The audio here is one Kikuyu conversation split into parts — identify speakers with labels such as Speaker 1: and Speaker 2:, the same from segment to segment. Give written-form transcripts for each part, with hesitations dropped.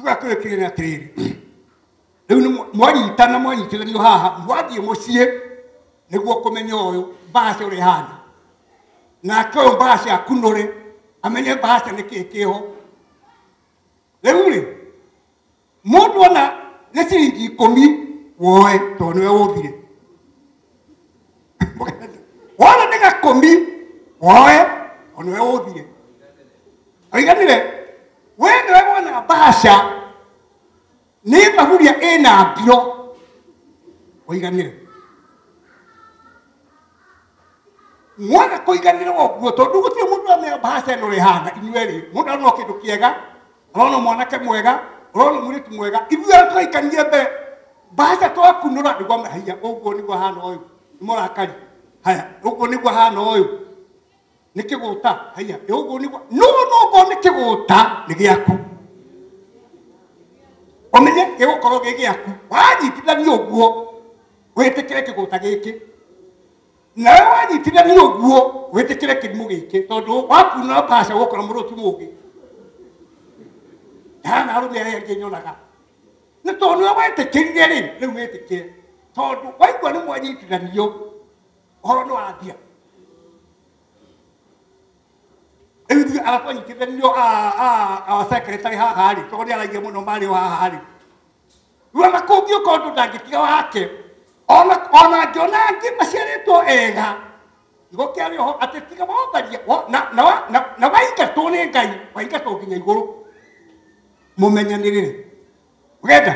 Speaker 1: Kiugo kĩrĩ atĩrĩrĩ, rĩu nĩ mwanyitana mwanyitithanio haha mwathiĩ mũciĩ nĩguo kũmenya ũyũ mbaca ũrĩa ĩhana, nake ũyũ mbaca akunũre amenye mbaca nĩ kĩĩ kĩho. Rĩu rĩ mũndũ ona nĩ ciringi 10 woe tondũ nĩwe wũthire, wona nĩ gakũmi woe tondũ nĩwe wũthire. Oiganire we nĩwe wona mbaca nĩ thaburia ĩna mbiro, oiganire mwana kũiganĩra ũguo tondũ gũtirĩ mũndũ amenya mbaca ĩno ĩhana. Inyuĩ rĩ mũndũ arona kĩndũ kĩega, arona mwanake mwega, arona mũirĩtu mwega, ithuĩ arĩa tũraikanire mbere mbaca twakunũra nĩguo haiya ũguo nĩguo hana ũyũ nĩ mũrakari, haya ũguo nĩguo hana ũyũ nĩ kĩgũta, haiya ũguo nĩguo no no nĩ kĩgũta nĩ gĩaku, ũmenye gĩgũkorwo gĩ gĩaku. Wanyitithanio ũguo wĩtĩkĩre kĩgũta gĩkĩ, nawe wanyitithanio ũguo wĩtĩkĩre kĩrimũ gĩkĩ, tondũ wakunũra mbaca ũgũkora mũndũ ti mũũgĩ. Ndana arũme arĩa angĩ nyonaga nĩ tondũ nĩwe wetĩkĩrire rĩ, rĩu wĩtĩkĩre, tondũ waigua nĩ mwanyitithanio ũhoro nĩ wathira. Rĩu ithuĩ arĩa twanyitithanio a secretary haha rĩ, tondũ nĩ aragia mũno marĩ o haha rĩ, rĩu ona kũngĩũka ũndũ ndangĩtiga wake, ona ngĩona angĩ maciarĩtwo ega kiugo kĩarĩ ho atĩ tiga wotharia na waingatwo nĩ Ngai, waingatwo nginya igũrũ. Mũmenyanĩrĩre ũgenda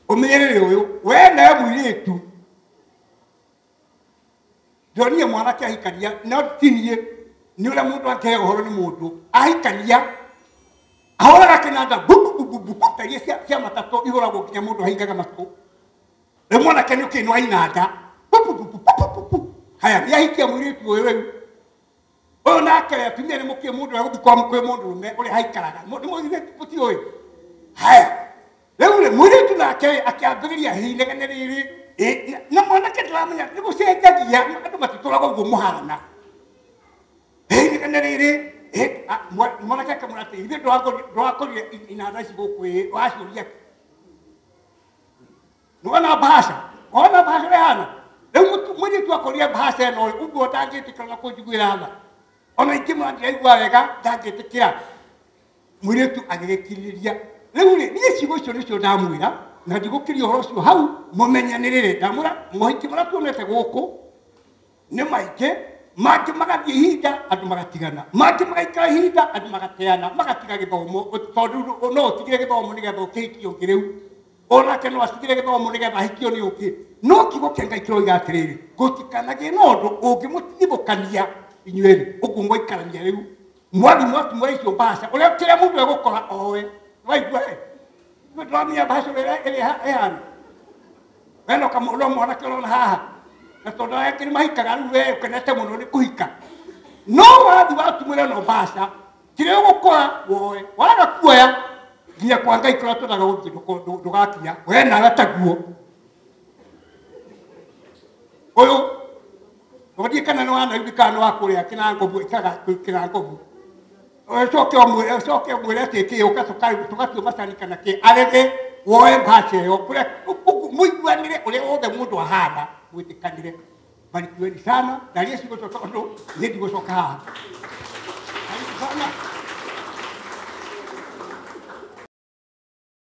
Speaker 1: ũmenyerere ũyũ we nawe mũirĩtu. Ndonire mwanake ahikania, no ti niĩ, nĩ ũrĩa mũndũ angĩheo ũhoro nĩ mũndũ ahikania ahũraga kĩnanda bu ta iria cia matatũ ihũragwo nginya mũndũ ahingaga matũ. Rĩu mwanake nĩ ũkĩnwa inanda bu. Haya nĩ ahikia mũirĩtu ũyũ rĩu ũyũ nake atumia nĩ mũkĩĩ mũndũ egũthiĩ kwa kwĩ mũndũrũme ũrĩa haikaraga nĩ mũtiũĩ. Haya rĩu rĩ mũirĩtu nake akĩambĩrĩria inegene rĩrĩ na mwanake ndĩramenya nĩ gũcenjagia, andũ matitũraga ũguo mũhana. Inegene rĩrĩ mwanake akamwĩra atĩ ithuĩ ndwakorire inanda ici gũkũ ĩ waciũria kĩ? Nĩwona mbaca, wona mbaca ũrĩa ĩhana? Rĩu mũirĩtu akorire mbaca ĩno ũguo ndangĩtĩkĩra na kũnjiguĩra tha, ona ingĩ mwana ndiraigua wega ndangĩtĩkĩra. Mũirĩtu agĩgĩkirĩrĩria. Rĩu rĩ niĩ ciugo icio nĩcio ndamwĩra na ndigũkĩria ũhoro ũcio hau, mũmenyanĩrĩre. Ndamwĩra mohiki marĩa tuonete gũkũ nĩ maingĩ, mangĩ magathiĩ ihinda andũ magatigana, mangĩ magaikara ihinda andũ magateana, magatiga gĩthomo, tondũ no ũtigire gĩthomo nĩgetha ũkĩhikio ũngĩ rĩu, onake no atigire gĩthomo nĩgetha ahikio nĩ ũngĩ. No kiugo kĩa Ngai kĩroiga atĩrĩrĩ, gũtikanagĩe na ũndũ ũngĩmũtigithũkania inyuĩ erĩ, ũguo mwaikarania rĩu mwathi mwatumũra icio mbaca ũrĩa kĩrĩa mũndũ egũkora oe. Waigua ĩ ndĩramenya mbaca ũrĩa ĩrĩa ĩhana, we no mwanake ũrona haha na tondũ arĩa angĩ nĩmahikaga rĩu we ũkenete mũno nĩ kũhika, no wathi watumũra no mbaca kĩrĩa ũgũkora woe, waga kuoya nginya kwa Ngai kũrĩa twendaga gũthiĩ ndũgakinya, we nawe taguo. Ũyũ ndiĩ kana nĩ wa Nairobi kana nĩ wa kũrĩa Kĩnangobu, ĩkaga Kĩnangobu, ũcoke ũmwĩre atĩ kĩ ũka tũgatua macani kana kĩ, arege woe mbaca ĩyo kũrĩa mũiguanĩre ũrĩa wothe mũndũ ahana, mwĩtĩkanĩre. Barikiweni sana. Ndaria ciugo icio tondũ niĩ ndigũcoka haha. Karibu sana.